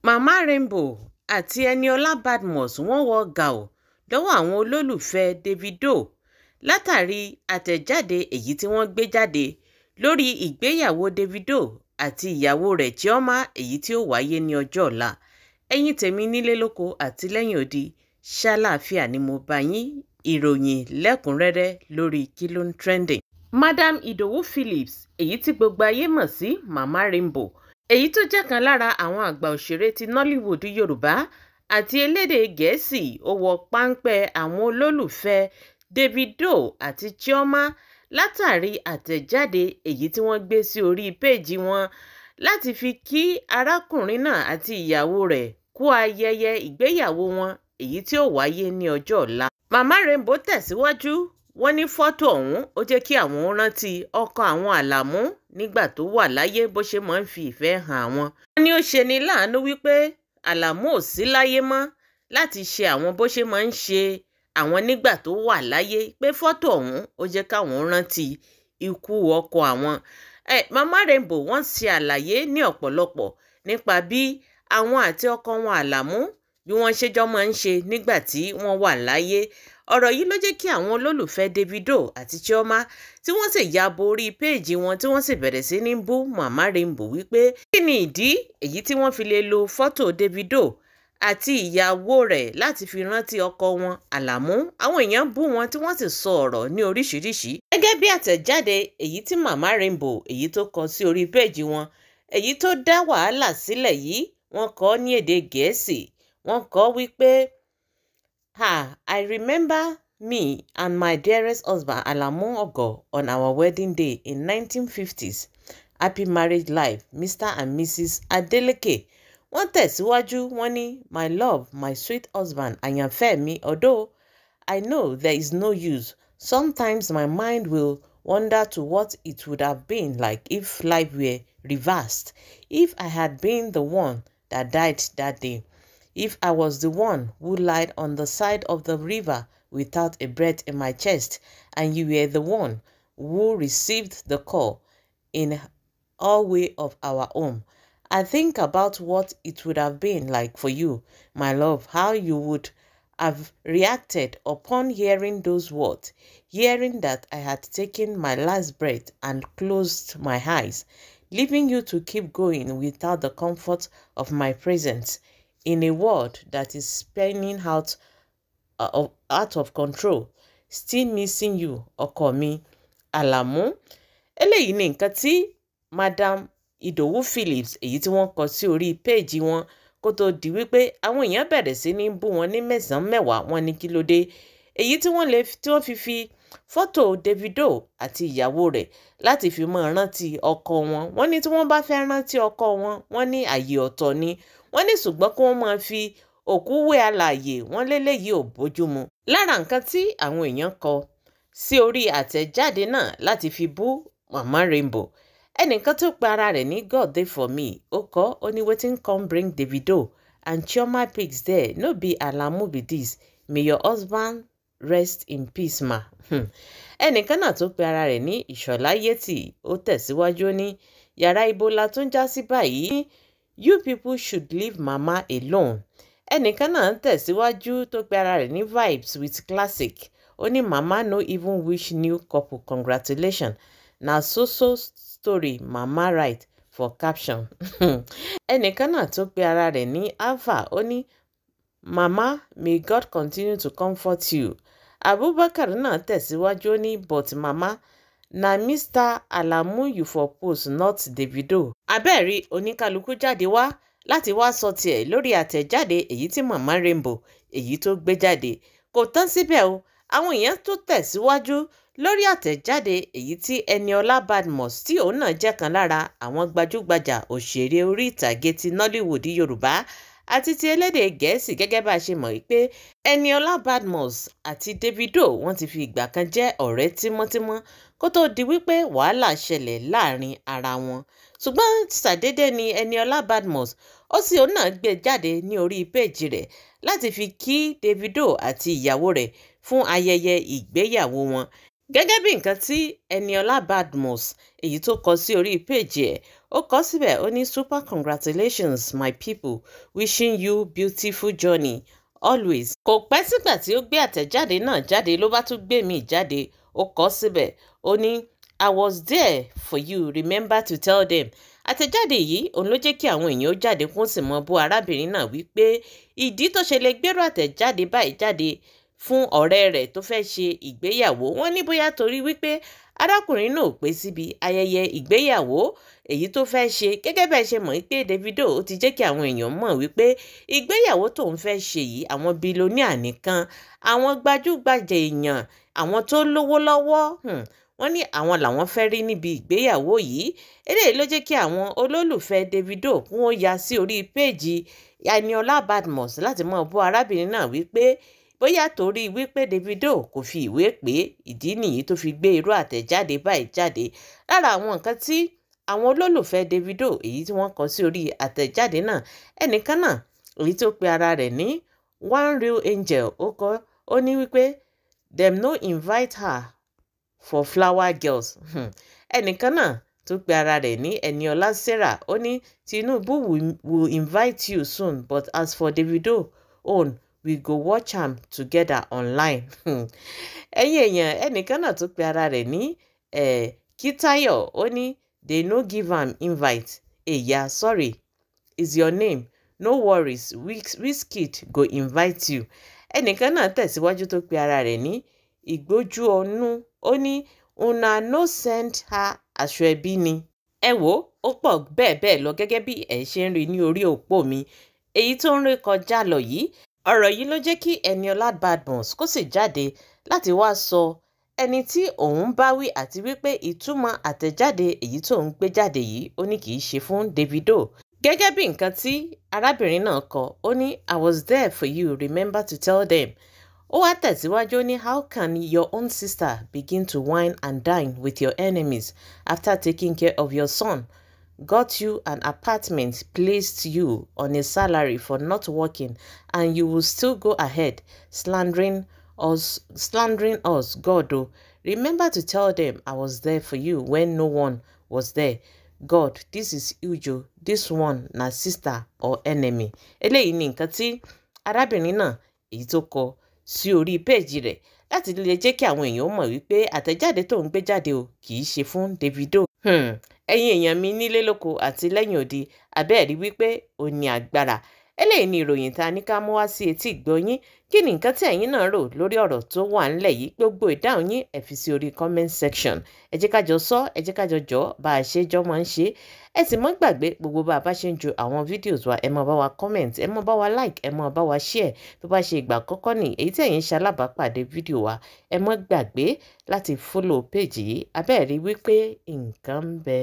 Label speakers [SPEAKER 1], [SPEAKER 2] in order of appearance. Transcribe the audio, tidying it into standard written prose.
[SPEAKER 1] Mama Rainbow àti Eniola Badmus wọ́n wọ gàù lọ́wọ́ àwọn olólùfẹ́ Davido látàrí àtẹ̀jáde èyí tí wọ́n gbé jáde lórí ìgbéyàwó Davido àti ìyàwó rẹ̀ Chioma, èyí tí ó wáyé ní ọjọ́ ọ̀la. Ẹ̀yin tèmi nílé lóko àti lẹ́yìn odi, ṣàlàáfíà ni mo bá yín. Ìròyìn lẹ́kùnrẹ́rẹ́ lórí Kí Ló ń Trending. Madam Idowu Phillips, èyí tí gbogbo ayé mọ̀ sí Mama Rainbow, èyí tó jẹ́ kan lára àwọn àgbà òṣèré ti Nollywood Yorùbá àti elédè Gẹ̀ẹ́sì, ó wọ páńpẹ́ àwọn olólùfẹ́ Davido àti Chioma látàrí àtẹ̀jáde èyí tí wọ́n gbé sí orí péèjì wọn láti fi kí arákùnrin náà àti ìyàwó rẹ̀ kú ayẹyẹ ìgbéyàwó wọn èyí tí ó wáyé ní ọjọ́ ọ̀la. Mama Rainbow tẹ̀síwájú, wọ́n ní fọ́tò ọ̀hún ó jẹ́ kí àwọn rántí ọkọ àwọn Àlàmú nígbà tó wà láyé bó ṣe máa ń fi ìfẹ́ hàn àwọn. Wọ́n ní ó ṣe ni láàánú wípé Àlàmú ò sí láyé mọ́ láti ṣe àwọn bó ṣe máa ń ṣe àwọn nígbà tó wà láyé, pé fọ́tò ọ̀hún ó jẹ́ káwọn rántí ikú ọkọ àwọn. Mama Rainbow wọ́n ṣe àlàyé ní ọ̀pọ̀lọpọ̀ nípa bí àwọn àti ọkọ wọn Àlàmú bí wọ́n ṣe jọ máa ń ṣe nígbà tí wọ́n wà láyé. Ọ̀rọ̀ yìí ló jẹ́ kí àwọn olólùfẹ́ Davido àti Chioma tí wọ́n sì ya bo orí péèjì wọn tí wọ́n sì bẹ̀rẹ̀ sí ní bú Mama Rainbow wípé kí ni ìdí èyí tí wọ́n fi lè lo fọ́tò Davido àti ìyàwó rẹ̀ láti fi rántí ọkọ wọn Àlàmú. Àwọn èèyàn bú wọn tí wọ́n sì sọ ọ̀rọ̀ ní oríṣiríṣi. Gẹ́gẹ́ bí àtẹ̀jáde èyí tí Mama Rainbow èyí tó kọ sí orí péèjì wọn, èyí tó dá wàhálà sílẹ̀ yìí, wọ́n kọ ní èdè Gẹ̀ẹ́sì. Wọ́n kọ wípé, "Ah, I remember me and my dearest husband Alamu Ogo on our wedding day in 1950s. Happy marriage life, Mr. and Mrs. Adeleke." Wọ́n tẹ̀síwájú, wọ́n ní, "My love, my sweet husband, àyànfẹ́ mi, although I know there is no use, sometimes my mind will wonder to what it would have been like if life were reversed, if I had been the one that died that day, if I was the one who lied on the side of the river without a breath in my chest, and you were the one who received the call in hallway of our home. I think about what it would have been like for you, my love, how you would have reacted upon hearing those words, hearing that I had taken my last breath and closed my eyes, leaving you to keep going without the comfort of my presence in a world that is spinning out of control. Still missing you, ọkọ mi, Àlàmú." Eléyìí ni nǹkan tí Madam Idowu Phillips èyí tí wọ́n kọ sí orí péèjì wọn kó tó di wípé àwọn èèyàn bẹ̀rẹ̀ sí ní bú wọn ní mẹ́sàn-án mẹ́wàá. Wọn ní kí ló dé èyí tí wọ́n lè tí wọ́n fi fọ́tò Davido àti ìyàwó rẹ̀ láti fi máa rántí ọkọ wọn. Wọ́n ní tí wọ́n bá fẹ́ rántí ọkọ wọn, wọ́n ní àyè ọ̀tọ̀ ni. Wọ́n ní ṣùgbọ́n kí wọ́n máa fi òkú wé alààyè, wọ́n léléyìí ò bójúmu. Lára nǹkan tí àwọn èèyàn kọ sí orí àtẹ̀jáde náà láti fi bú Mama Rainbow, ẹnìkan tó pe ara rẹ̀ ní God Dey For Me, ó kọ, ó ní, "Wetin come bring Davido and Chioma pics there? No be Alamu be this? May your husband rest in peace, ma." Ẹnìkan náà tó pe ara rẹ̀ ní Ìṣọ̀lá Yẹtì, ó tẹ̀síwájú, ó ní, "Yàrá ibo la tún já sí báyìí? You people should leave mama alone." Ẹnìkan náà ń tẹ̀síwájú tó pe ara rẹ̀ ní Vibes with Classic, ó ní, "Mama no even wish new couple congratulations. Na so so story mama write for caption." Ẹnìkan náà tó pe ara rẹ̀ ní Alpha, ó ní, "Mama, may God continue to comfort you." Abubakar náà tẹ̀síwájú, ó ní, "But mama, na Mr. Alamu you for post, not Davido." Abẹ́ẹ̀rí oníkálukú jáde wá láti wá sọ tiẹ̀ lórí àtẹ̀jáde èyí tí Mama Rainbow èyí tó gbé jáde. Kò tán síbẹ̀ o, àwọn èèyàn tó tẹ̀síwájú lórí àtẹ̀jáde èyí tí Eniola Badmus, tí òun náà jẹ́ kan lára àwọn gbajúgbajà òṣèré orí ìtàgé ti Nollywood Yorùbá àti ti elédè Gẹ̀ẹ́sì. Gẹ́gẹ́ bá a ṣe mọ̀ wípé Eniola Badmus àti Davido wọ́n ti fi ìgbà kan jẹ́ ọ̀rẹ́ tímọ́tímọ́ kó tó di wípé wàhálà ṣẹlẹ̀ láàrin ara wọn. Ṣùgbọ́n ṣàdédé ni Eniola Badmus ó sì òun náà gbé jáde ní orí péèjì rẹ̀ láti fi kí Davido àti ìyàwó rẹ̀ fún ayẹyẹ ìgbéyàwó wọn. Gẹ́gẹ́ bí nǹkan tí Eniola Badmus èyí tó kọ sí orí péèjì ẹ̀, Ó kọ síbẹ̀, ó ní super congratulations my people, wishing you beautiful journey always. Kò pẹ́ sígbà tí ó gbé àtẹ̀jáde náà jáde ló bá tún gbé mi jáde. Ó kọ síbẹ̀, ó ní I was there for you, remember to tell them. Àtẹ̀jáde yìí òun ló jẹ́ kí àwọn èèyàn ó jáde kún sì mọ́ bú arábìnrin náà wípé ìdí tó ṣe lè gbérò àtẹ̀jáde báyìí jáde fún ọ̀rẹ́ rẹ̀ tó fẹ́ ṣe ìgbéyàwó. Wọ́n ní bóyá torí wípé arákùnrin náà ò pé síbi ayẹyẹ ìgbéyàwó èyí tó fẹ́ ṣe. Gẹ́gẹ́ bẹ́ẹ̀ ṣe mọ̀ pé Davido ó ti jẹ́ kí àwọn èèyàn mọ̀ wípé ìgbéyàwó tóun fẹ́ ṣe yìí, àwọn bílíọ̀nìà nìkan, àwọn gbajúgbajà èèyàn, àwọn tó lówó lọ́wọ́, wọ́n ní àwọn làwọn fẹ́ rí níbi ìgbéyàwó yìí. Eléyìí ló jẹ́ kí àwọn olólùfẹ́ Davido kún ó ya sí orí péèjì Eniola Badmus láti máa bú arábìnrin náà wípé bóyá torí wípé Davido kò fi ìwé pé, ìdí nìyí tó fi gbé irú àtẹ̀jáde báyìí jáde. Lára àwọn nǹkan tí àwọn olólùfẹ́ Davido èyí tí wọ́n kọ sí orí àtẹ̀jáde náà, ẹnìkan náà èyí tó pe ara rẹ̀ ní One Real Angel, ó kọ, ó ní wípé dem no invite her for flower girls. Ẹnìkan náà tó pe ara rẹ̀ ní Eniola Sarah, ó ní Tinubu will invite you soon, but as for Davido own, we go watch am together online. Ẹ̀yin èèyàn, ẹnìkan náà tó pe ara rẹ̀ ní Kitayo, ó ní they no give am invite. Eya, sorry is your name, no worries, Wizkid go invite you. Ẹnìkan náà tẹ̀síwájú tó pe ara rẹ̀ ní Ìgbójú Ọnú, ó ní una no send her aṣọ ẹbí ni. Ẹ wo, ó pọ̀ bẹ́ẹ̀ bẹ́ẹ̀ lọ gẹ́gẹ́ bí ẹ̀ ṣe ń rí ní orí òpó mi èyí tó ń rí kọjá lọ yìí. Ọ̀rọ̀ yìí ló jẹ́ kí Eniola Badmus kó sì jáde láti wá sọ ẹni tí òun bá wí àti wípé ìtumọ̀ àtẹ̀jáde èyí tó ń gbé jáde yìí, ó ní kì í ṣe fún Davido. Gẹ́gẹ́ bí nǹkan tí arábìnrin náà kọ, ó ní I was there for you, remember to tell them. Ó wá tẹ̀síwájú, ó ní how can your own sister begin to wine and dine with your enemies after taking care of your son, got you an apartment, placed you on a salary for not working, and you will still go ahead slandering us. God, oh, remember to tell them I was there for you when no one was there. God, this is Ujo, this one na sister or enemy. Eléyìí ni nǹkan tí arábìnrin náà èyí tó kọ sí orí péèjì rẹ̀ láti lè jẹ́ kí àwọn èèyàn mọ̀ wípé àtẹ̀jáde tó ń gbé jáde o kì í ṣe fún Davido. Ẹ̀yin èèyàn mi nílé lóko àti lẹ́yìn odi, abẹ́ẹ̀rí wípé ó ní agbára. Eléyìí ni ìròyìn tá a ní ká mú wá sí etí ìgbọ́ yín. Kí ni nǹkan tí ẹ̀yin náà rò lórí ọ̀rọ̀ tó wà ńlẹ̀ yìí? Gbogbo ìdáhùn yín ẹ fi sí orí comment section. Ẹ jẹ́ ká jọ sọ, ẹ jẹ́ ká jọ jọ bá a ṣe jọ máa ń ṣe. Ẹ sì mọ́ gbàgbé gbogbo bá a bá ṣe ń ju àwọn videos wa, ẹ máa bá wa comment, ẹ máa bá wa like, ẹ máa bá wa share. Tó bá ṣe ìgbà àkọ́kọ́ ní èyí tí ẹ̀yin ṣe alábàápàdé fídíò wa, ẹ mọ́ gbàgbé láti follow page yìí. Abẹ́ẹ̀rí wípé nǹkan ń bẹ.